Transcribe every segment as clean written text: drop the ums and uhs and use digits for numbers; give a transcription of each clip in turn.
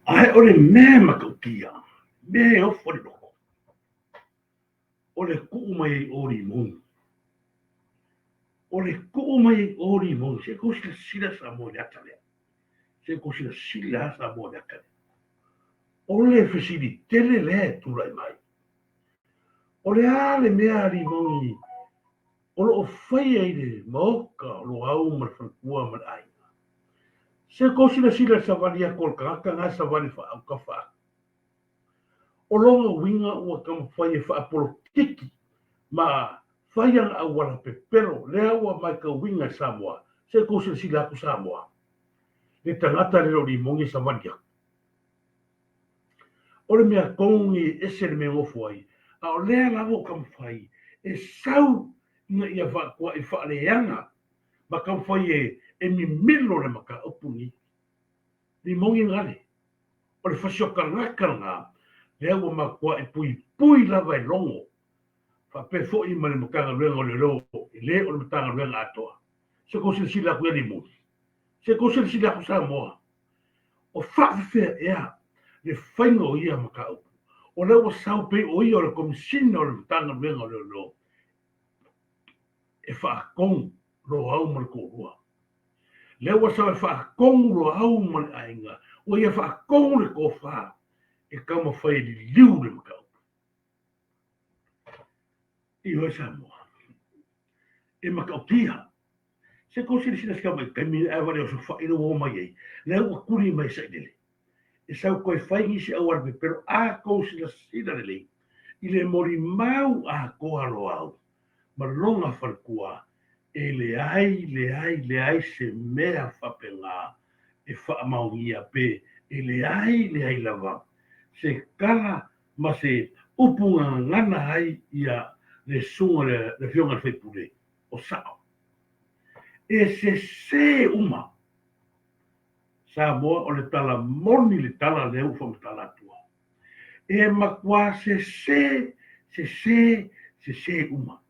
Ae o le mea e matautia, mea e ofo i le loko, o le tuu mai ai o limoni. O le tuu mai ai o limoni, se i tou silasila Samoa i le ata lea. Se i tou silasila lava Samoa i le ata lea. O le fesili tele lea e tulai mai, o le a le mea a limoni o lo o faia i le maota o Loau ma le faletua ma le aiga? Se i tou silasila i le savali atu o le tagata lena e savali faaautafa atu. O lona uiga ua taumafai e faapolokiki ma fai ana auala pepelo lea ua matauina e Samoa. Se i tou silasila atu Samoa, le tagata le o limoni e savali atu. O le mea tonu nei e ese le mea e nofo ai, a o lea lava ua taumafai e sau ina ia faatuai faaleaga ma taumafai e mimilo le mataupu lenei. Limoni gale. O le fasi o tagata lena lea ua matuai puipui lava e logo faapea foi ma le Matagaluega o Leoleo e le o le Matagaluega atoa. Se tou silasila atu ia Limoni. Se tou silasila atu Samoa. O faafefea ea le faiga o ia mataupu? O lea ua sau pei o ia o le Komesina o le Matagaluega o Leoleo e faatonu Loau ma le toalua. Lea ua sau e faatonu Loau ma le aiga, ua ia faatonu le tofa e taumafai e liliu le mataupu. Ioe Samoa, e matautia. Se tou silasila i si tamai taimi ae ua le osofai le ua o mai ai, lea ua tuli mai e Sailele. E sau toe fai nisi auala pepelo, a tou silasila lelei i le molimau atoa Loau ma lona faletua, e leai, leai, leai se mea faapena e faamaonia pe e leai, leai lava se tala ma se upu na gagana ai ia le susuga le Afioga i le sui usufono o sao. E sese uma Samoa o le tala moni le tala lea ua faamatala atua. E matua sese, sese, sese uma.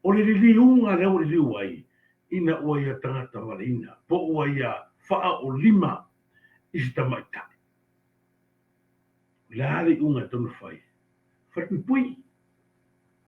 O le liliuga lea ua liliu ai ina ua ia tagata valeina po ua ia faaoolima i se tamaitai. O le a le iuga e tatau ona fai? Falepuipui.